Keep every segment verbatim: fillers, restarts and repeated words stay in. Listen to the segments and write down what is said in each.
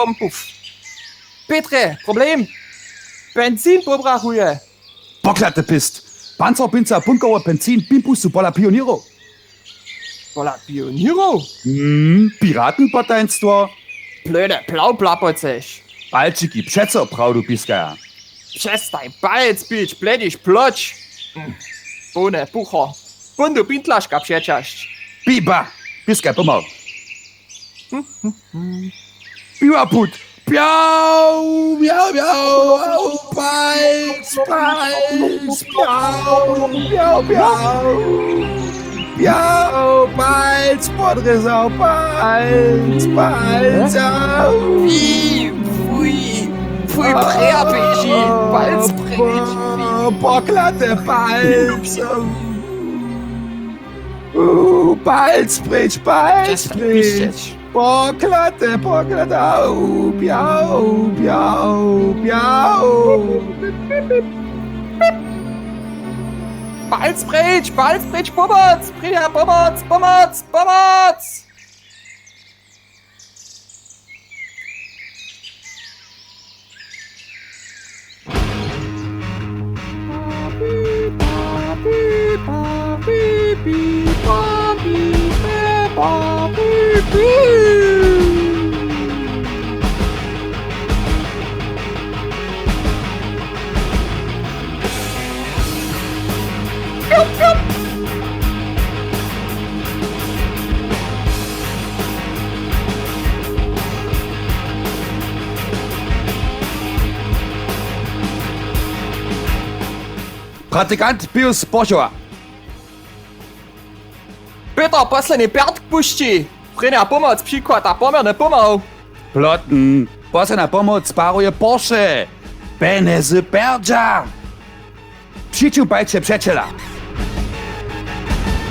pompów. Pětrje, problem! Benzin pobrachuje! Poklate pěst! Pancerpinca, punkowy benzin, pimpusu pola pioněrow. Pola pioněrow? Mm, piratenpotajnstwo. Plöne plawplapoćeš. Palčiki přeco prawdu piskaja. Přestań, palc pić, plediš ploč. Hm, połne pucho. Póń do pintlaška přećasć. Biba, piskaj pomał. Piwa put. Pjau, pjau, pjau, au, palc, palc, pjau, pjau, pjau. Pjau, palc podrězał, palc, palc, au. Fuj, fuj, fuj, prjaběži, palc preč. Poklate palc. U, palc preč, palc preč. Poklate, poklate, au, pjau, pjau, pjau. Palc preč, palc preč, pomoc, prija, pomoc, pomoc, pomoc! Praktikant Pius Porchowa. Pětr, posledni pjertk pušći! Prěnja pomoc, přikład a poměrny pomał. Plotn, posledna pomoc paruje Porsche. Pjenjezy perdźa. Přićupajće přećela.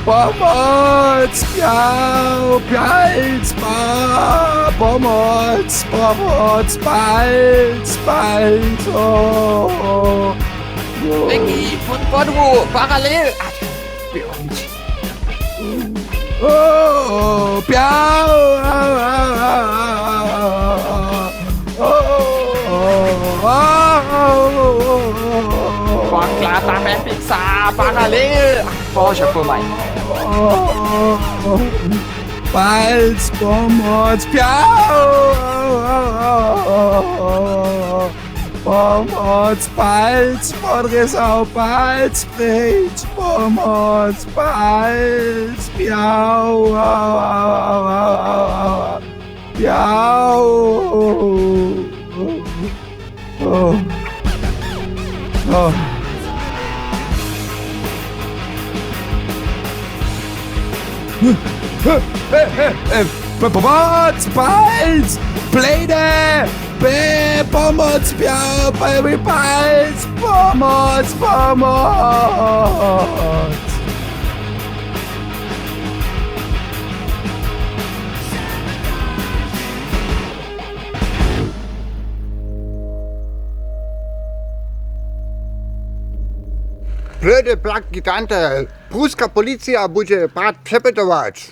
Pomoc, pjał, pjalc, pa, pomoc, pomoc, palc, palc, o, o. Wiki, pod, podłu, paralel. A, o, o, pjał, a, a, a. Poklata Hempixa, paralel! Bože, pomaj. Palc, pomoc, pjał! Pomoc, palc, podrězał, palc, preč, pomoc, palc, pjał! Jau! Oh. Oh. Pomoc! Palc! Blade! Be, pomoc! Pjau! Baby! Palc! Pomoc! Pomoc! Blöde plak gigante, pruska policija budźe pad přepytować.